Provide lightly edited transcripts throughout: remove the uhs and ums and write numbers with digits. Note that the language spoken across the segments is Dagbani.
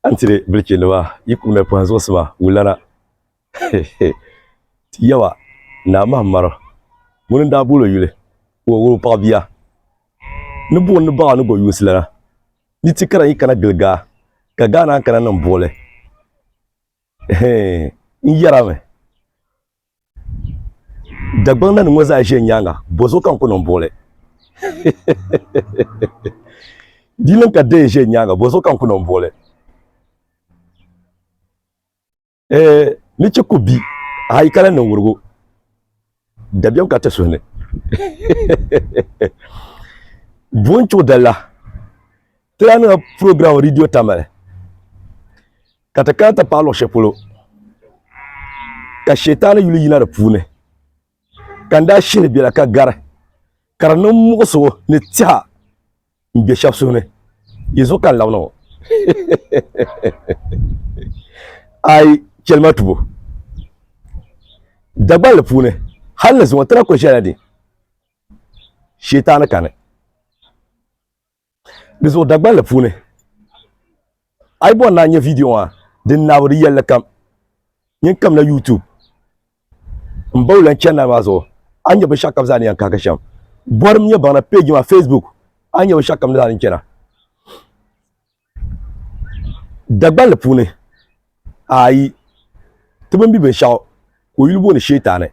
A ni tiri bilichinnima yi ku mali pɔhim zuɣusima wulana. Ti yaba Naa Mahammaru ŋuni n-daa booli o yuli ka o wurim paɣ bia ni buɣim ni baɣa ni go yuunsi lana ni ti kara yi kana gili gaa ka gaa naan kana niŋ buɣili. N yɛrimi Dagbaŋ nanim ŋɔ zaa ʒe n nyaaŋa, bɔzuɣu ka n ku niŋ buɣili? Di niŋ ka dee ʒe n nyaaŋa, bɔzuɣu ka n ku niŋ buɣili? Ee, ni chɛ ka o bi, a yi kana niŋ wurigu, dabiɛm ka ti suhu ni. Buɣim chuɣu dali la, ti daa niŋla program radio Tamale ka ti kana ti paai luɣ shɛli polo ka Shetani yuli yina di puuni ka n daa shihili biɛla ka gari ka di niŋ muɣisigu ni tɛha n-be shɛba suhu ni, yi zuɣu ka n labina ŋɔ. Ayi, chɛli ma tubo. Dagbanli puuni, hal ni zuŋɔ ti na kuli ʒɛla di, Shetani kani. Di zuɣu Dagbanli puuni, a yi bɔri ni a nya vidiyo maa, din naabu di yɛlli kam, nyin kamina YouTube m ba lan chani na maa zuɣu, a ni nya binshɛɣu kam zaa ni yɛn kahigi shɛm. Bɔrim nyɛ baŋda page maa Facebook, a ni nya binshɛɣu kam zaa ni chana. Dagbanli puuni, ayi, ti bi mi binshɛɣu ka o yuli booni Sheetaani.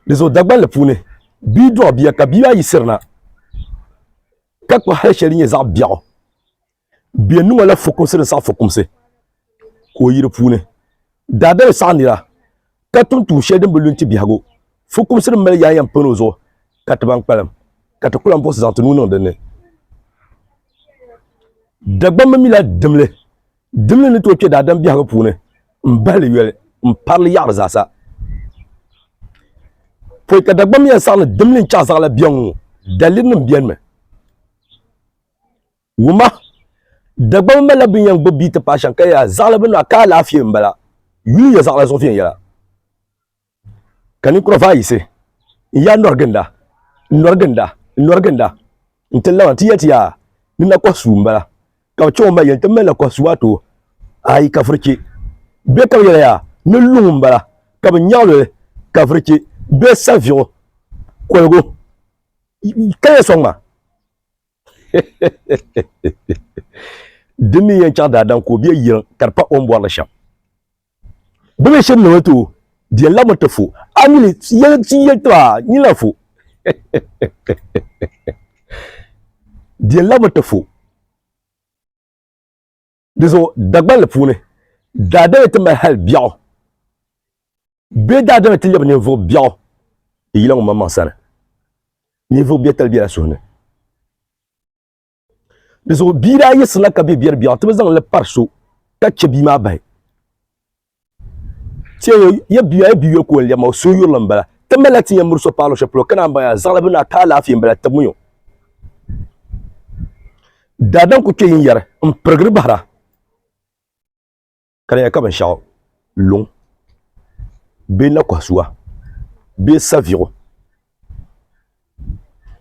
Di zuɣu Dagbanli puuni bia dɔɣi bia ka bia maa yiɣisirina ka kpuɣi hali shɛli din nyɛ zaɣ biɛɣu bɛ niŋ o la fukumsi din saɣi fukumsi ka o yi di puuni. Daadam saɣi nira ka tum tuun shɛli din bi lu n-ti biɛhigu fukumsi din mali yaa yɛn pini o zuɣu ka ti ban kpalim ka ti ku lan buɣisi zaŋ ti nuu niŋ din ni. Dagbamba mila dimli Dimli ni tooi kpe daadam biɛhigu puuni m-bahi li yoli m-pari li yaɣiri zaasa. Pɔi ka Dagbamb yɛn saɣi ni dimli n-chaɣ zaɣila biɛŋ ŋɔ, dalirinim benimi. Wumma, Dagbamba malila bɛ ni yɛn gbubi bia ti paai shɛm ka yɛla zaɣila bɛ nɔhi ka alaafee m-bala, yuli ya zaɣila zuɣu viɛnyɛla. Ka ninkura vaai yiɣisi n-yaa nɔri ginda, n-nɔri ginda, n-nɔri ginda nti laba nti yɛli ti yaa ni nakɔhi suu m-bala. Ka bɛ chaŋ o ma yɛli ti mali nakɔhi suu maa ti o, Aai ka vuri chɛ. Bee ka bɛ yɛli yaa ni luŋ m-bala ka bɛ nyaɣil li ka vuri chɛ bee saviɣu koligu ka yɛn sɔŋ ma. Din mi yɛn chaŋ daadam ka o be yiriŋ ka di pa o ni bɔri li shɛm. Bɛ mi shiri niŋ ti o, di yɛn labimi ti fo. A mi li yɛli ti yɛli ti ba nyin lan fo. Di yɛn labimi ti fo. Di zuɣu Dagbanli puuni, daadama ti mali hali biɛɣu bee daadama ti lɛbi ninvuɣ biɛɣu di yila ŋun maŋmaŋ sani. Ninvuɣ biɛtali bela suhu ni. Di zuɣu bia daa yiɣisirila ka bɛ biɛri biɛɣu ti bi zaŋ li pari so ka chɛ bia maa bahi. Ya bia ya bia yoli ka o ni lɛbi maa o suhuyurili m-bala. Ti malila ti yɛn miri so paai luɣ shɛli polo ka naan baŋ yaa zaɣila bɛ ni a ka alaafee m-bala tibimi yo. Daadam ku kpe yinyari m-pirigiri bahira ka di nyɛla ka binshɛɣu luŋ bee nakɔhisuwa bee saviɣu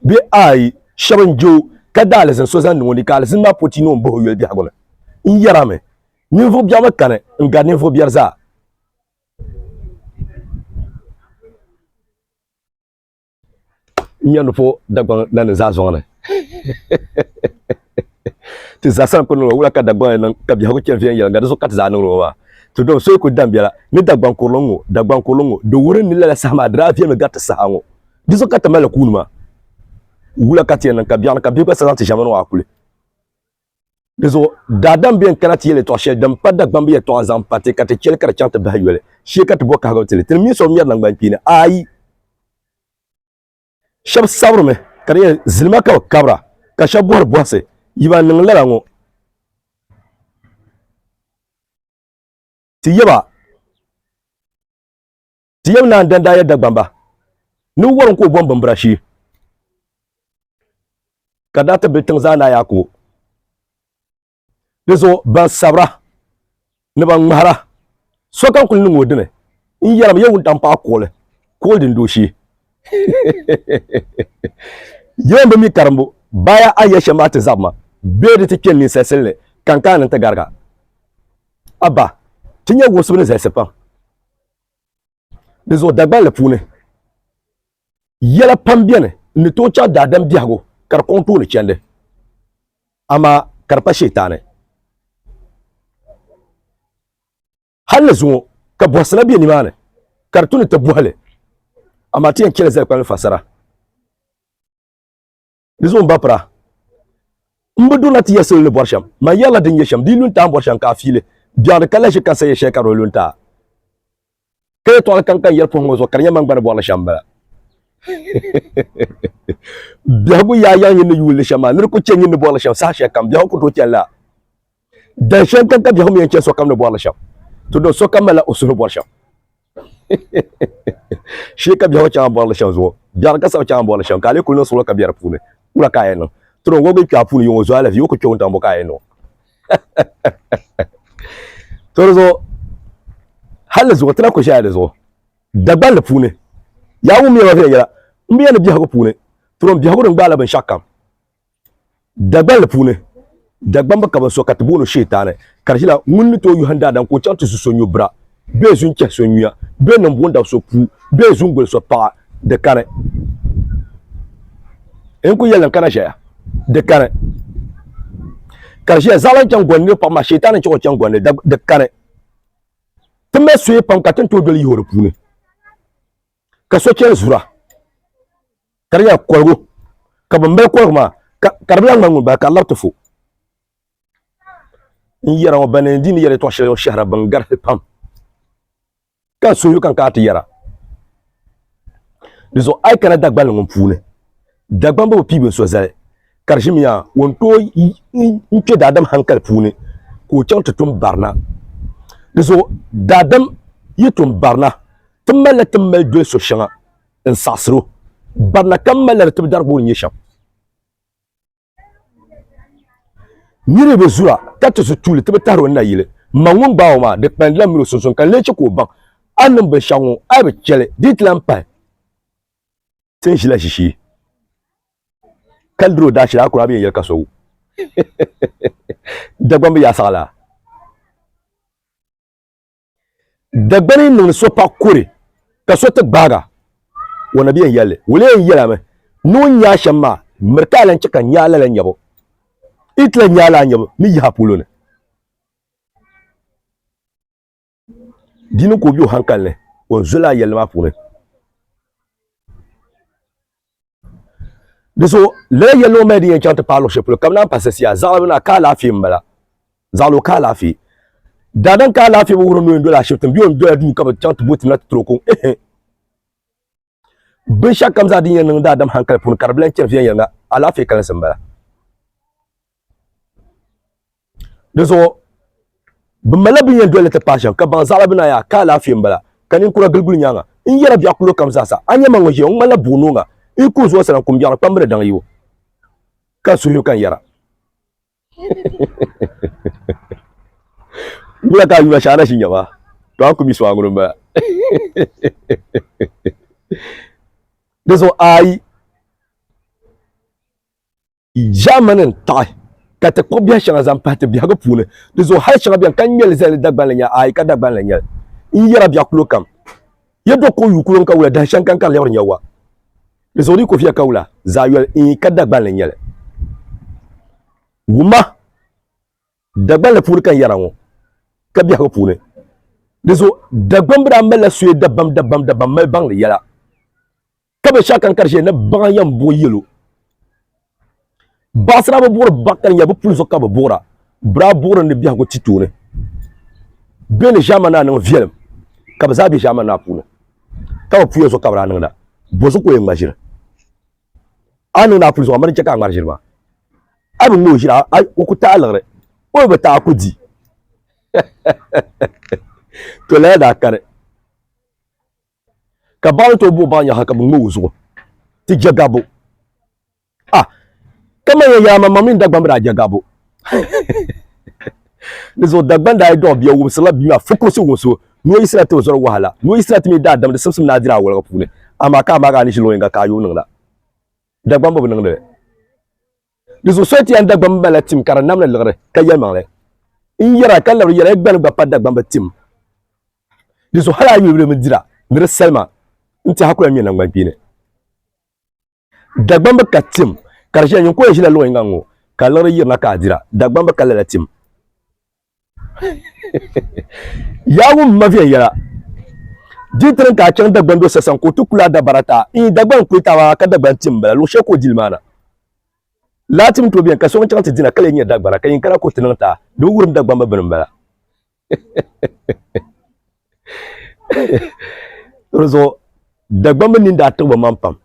bee aai shɛba n-je o ka da alizin so zaŋ niŋ o ni ka alizin maa po ti ni o ni bahi o yoli biɛhigu ni. N yɛrimi, ninvuɣ biɛɣu mi kani n-gari ninvuɣ biɛri zaa. N nya ni po Dagbaŋ nanim zaa zɔŋ ni. Ti zaa sani ku niŋ o, wula ka Dagbaŋ yɛn niŋ ka biɛhigu chani viɛnyɛliŋga, di zuɣu ka ti zaa niŋdi o maa. Ti dom so yi kuli dam biɛla ni Dagbaŋ kurili ŋ-ŋɔ, Dagbaŋ kurili ŋ-ŋɔ, di wuhiri ni lala saha maa di daa viɛlimi gari ti saha ŋɔ. Di zuɣu ka ti mali kuuni maa. Wula ka ti yɛn niŋ ka biɛɣuni ka bihi gba sa zaŋ ti ʒiɛmani ŋɔ a kuli. Di zuɣu daadam bɛ yɛn kana ti yɛli yɛtɔɣ shɛli din pa Dagbamba yɛtɔɣa zaŋ pa ti ka ti chɛli ka di chaŋ ti bahi yoli shee ka ti bo kahigu ti li. Ti ni mini so bi ŋmɛri naŋgbankpeeni. Aai! Shɛba sabirimi ka di nyɛ zilima ka bɛ kabira ka shɛba bɔhiri bɔhisi, Yi ban niŋ lala ŋɔ ti yaba ti yab naa n-dan daa yɛli Dagbamba ni wɔrim ka o bom bimbira shee ka daa ti bili tiŋ zaa Naa Yakubu. Di zuɣu ban sabira ni ban ŋmahira sokam kuli niŋ o dini n yɛrimi ya wuntaŋ paɣa kuɣuli kuɣuli din dooshee. Yɛn bi mi karimbu. Baya a yɛli shɛm maa ti zabi ma bee di ti kpe n ninsalisili ni ka n kana ni n ti garig a. A ba, ti nya wumsibu ni zalisi pam. Di zuɣu Dagbanli puuni yɛla pam beni n-ni tooi chaŋ daadam biɛhigu ka di kɔŋ tooni chandi, amaa ka di pa Shietaani. Hal ni zuŋɔ ka bɔhisi na be nimaani ka di tu ni ti bɔhi li, amaa ti yɛn chɛli zalikpani fasara. Di zuɣu m ba pira, m bi durina ti ya salo ni bɔri shɛm, man yɛrila din nyɛ shɛm, di yi lu n-ti a ni bɔri shɛm ka a fiili, biɛɣuni ka lahi ʒi kansa yɛ shɛli ka di bi lu n-ti a. Ka yɛtɔɣili kam ka n yɛli pɔhim ŋɔ zuɣu ka di nyɛ man gba ni bɔri li shɛm m-bala. Biɛhigu yaa yaŋ nyin ni yuuni li shɛm maa, ni di ku chɛ nyin ni bɔri li shɛm saha shɛli kam, biɛhigu ku tooi chani laa. Dan shɛli kam ka biɛhigu mi yɛn chani sokam ni bɔri li shɛm, to don sokam malila o suhu ni bɔri shɛm. Shee ka biɛhigu chaŋ a bɔri li shɛm zuɣu, biɛɣuni ka sabi chaŋ a bɔri li shɛm, ka a lee kuli niŋ suɣulo ka be di puuni, wula ka a yɛn niŋ? To don wɔbigu yi kpe a puuni yuŋ o zo a la vi, o ku kpe wuntaŋ bɔ ka a yɛn niŋ o? To di zuɣu hal ni zuɣu ti na ku ʒɛya di zuɣu Dagbanli puuni. Yaa wummiya ma viɛnyɛla, m bi yɛn ni biɛhigu puuni, to don biɛhigu din gbaala binshɛɣu kam Dagbanli puuni. Dagbamba ka bin so ka ti booni o Sheetaani, ka di ʒila ŋun ni tooi yɔhim daadam ka o chaŋ ti zu so nyu bira, bee zu n-chɛhi so nyuya, bee niŋ buundab so puu, bee zu n-guli so paɣa, di kani. N ku yɛli n kana ʒɛya, di kani. Ka di ʒiya zaɣila n-chaŋ gɔndi nir paɣa maa, Sheetaani n-chaŋ o chaŋ gɔndi, di kani. Ti mali soya pam ka ti ni tooi doli yihi o di puuni, ka so chani zura. Ka di nyɛla koligu ka bɛ mali koligu maa ka di bi lahi ŋmani ŋun bala ka di labi ti fo. N yɛra ŋɔ ban ni di ni yɛri yɛtɔɣ shɛli ŋɔ shɛhira bɛn garisi pam ka n suhuyubu ka n kana ti yɛra. Di zuɣu a yi kana Dagbanli ŋɔ puuni, Dagbamba bi pii bini so zali ka di ʒimiya o ni tooi n kpe daadam hankali puuni ka o chaŋ ti tum barina. Di zuɣu daadam yi tum barina, ti malila ti ni mali doli so shɛŋa n saɣisir o. Barina kam malila di tibidarigibo ni nyɛ shɛm. Nir yi bi zura ka ti su tuuli ti bi tahir o ni nayili, man ŋun gbaag o maa, di kpalindila m min o sunsuuni ka n lee chɛ ka o baŋ a ni niŋ binshɛɣu ŋɔ, a yi bi chɛ li, di yi ti lan pahi, ti ni ʒila ʒishee ka lir o daashili, a kuri a bi yɛn yɛli ka so wum. Dagbamb yaa saɣila. Dagbani yi niŋdi so paɣa kore ka so ti gbaaga, o na bi yɛn yɛli li. O lee yɛn yɛlami ni o ni nya a shɛm maa, miri ka a lan chɛ ka n nya a lala nyabu. Yi ti lan nya a lala nyabu ni yihi a polo ni. Di niŋ ka o be o hankali ni, o ni zo lala yɛlli maa puuni. Di zuɣu lala yɛlli ŋɔ mali din yɛn chaŋ ti paai luɣ shɛli polo ka bɛ naan pa sasiya zaɣili bɛ naa ka alaafee m-bala. Zaɣili o ka alaafee. Daadam ka alaafee bi wuhiri ni o yɛn doli ashibiti bee o ni dola duu ka bɛ chaŋ ti bo tim na ti tiri o ka o ehe. Binshɛɣu kam zaa din yɛn niŋ daadam hankali puuni ka di bi lan chani viɛnyɛliŋga alaafee kalinsi m-bala. Di zuɣu bɛ malila bɛ ni yɛn doli li ti paai shɛm, ka baŋ zaɣila bɛ ni yaa ka alaafee m-bala, ka ninkura gili guli nyaaŋa. N yɛra biɛɣu kulo kam zaasa, a nya ma ŋun ʒiya ŋun ŋmanila buɣ nooŋa, n yi kuhi zuɣu sana kum biɛɣu ni kpambi ni daŋ yibu, ka n suhuyubu ka n yɛra. Wula ka a yuma shɛŋa na ʒi nya maa? To a ni ku mi so a ŋuni m-bala. Di zuɣu ayi. Ʒiɛmani n-taɣi ka ti kpuɣi biɛhi shɛŋa zaŋ pahi ti biɛhigu puuni. Di zuɣu hal shɛŋa beni ka n ŋme li zali ni Dagbanli nya, aai ka Dagbanli n-nyɛ li. N yɛra biɛɣu kulo kam, ya do kuɣu yuui kulo n-ka wula, dahin shɛŋa ka n ka di lɛbiri nya wa. Di zuɣu di yi ku viɛ ka wula, zaa yoli, iin ka Dagbanli n-nyɛ li. Wumma, Dagbanli puuni ka n yɛra ŋɔ, ka biɛhigu puuni. Di zuɣu Dagbamba daa malila suya dabam dabam dabam mali baŋdi yɛla. Ka binshɛɣu kam ka di ʒiya ni baŋa yɛn buɣi yɛlo. Baɣisira bi buɣiri baɣa ka di nyɛla bɛ puli zuɣu ka bɛ buɣira. Bɛ daa buɣiri ni biɛhigu ti tooni. Bɛ ni ʒiɛmani maa niŋ viɛlim ka bɛ zaa be ʒiɛmani maa puuni. Ka bɛ puya zuɣu ka bɛ daa niŋda. Bɔzuɣu ka o yɛn ŋma ʒiri? A ni niŋdi a puli zuɣu a mali n-chɛ ka a ŋmari ʒiri maa. A bi ŋma o ʒiri o ku taai liɣiri. O mi bi taai a ku di. To lala daa kani. Ka baɣa ni tooi buɣi baɣa nyaɣa ka bɛ ŋme o zuɣu ti je gabu. Ah! Kaman ya yaa maŋmaŋ mini Dagbaŋ bi daa je gabu. Di zuɣu Dagbaŋ daa yi dɔɣi bia wumsirila bia maa fukumsi wumsibu ni o yiɣisila ti o zɔri wahala, ni o yiɣisila ti mi daadam di simsim ni a diri a woliga puuni. Amaa ka a maagi a ni ʒi luɣ yinga ka a yooi niŋda. Dagbaŋ bi bi niŋdi li. Di zuɣu so ti yɛn Dagbamba malila tim ka di namdi liɣiri ka yɛlimaŋli n yɛra ka labiri yɛra yi gbani gba pa Dagbamba tim. Di zuɣu hali a yi yuli bi dira ni di salima n tiɛha ku lahi ŋmɛ naŋgbankpeeni. Dagbamba ka tim ka di ʒiya nyin ku yɛn ʒila luɣ yinga ŋ-ŋɔ ka liɣiri yirina ka a dira. Dagbamba ka lala tim. Yaa ŋun ma viɛnyɛla, di yi tiri ka a chaŋ Dagban do sasan ka o ti kuli a dabara ti a, iin Dagban n-kuli taba ka Dagban tim m-bala, luɣ shɛli ka o dili maa na. Laa tim tooi beni ka so ŋun chaŋ ti dina ka lee nyɛ Dagbana ka yin kana ka o ti niŋ ti a, di bi wurim Dagbamba bini m-bala. Di zuɣu Dagbamba nini daa tiɣi bi maŋ pam.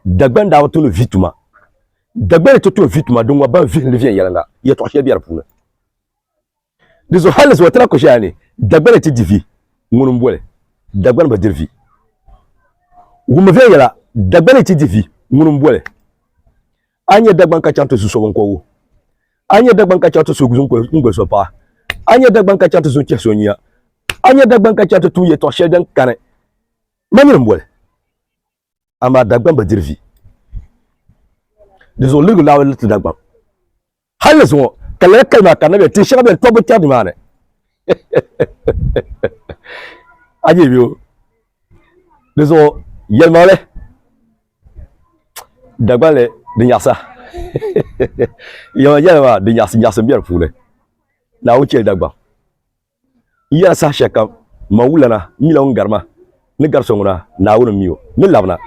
Dagban daa bi tumdi vi tuma. Dagban ni ti tum vi tuma din ŋɔ ban vihim li viɛnyɛliŋga yɛltɔɣa shɛli be di puuni. Di zuɣu hali zuɣu ti na ku ʒiya ni Dagbani ti di vi, ŋuni m-boli Dagbani bi diri vi. Wummi viɛnyɛla, Dagbani ti di vi, ŋuni m-boli. A ni nya Dagbaŋ ka chaŋ ti su so biŋkɔbigu. A ni nya Dagbaŋ ka chaŋ ti su n-goli so paɣa. A ni nya Dagbaŋ ka chaŋ ti zu n-chɛhi so nyia. A ni nya Dagbaŋ ka chaŋ ti tum yɛtɔɣ shɛli din kani. Manyini m-boli. Amaa Dagbaŋ bi diri vi. Di zuɣu lirigu lahi bi ti Dagbaŋ. Hal ni zuŋɔ ka lala kali maa ka na beni, tin shɛŋa beni tɔbbi kpɛri nimaani. A nyɛ bɛ o. Di zuɣu yɛlimaŋli Dagbanli di nyaɣisa. Yɛlimaŋli yɛli maa di nyaɣisi nyaɣisim be di puuni. Naawuni chɛli Dagbaŋ. N yɛra saha shɛlikam, man wulana m mila ŋun gari ma ni gari so ŋuna, Naawuni m-mi o. N ni labina.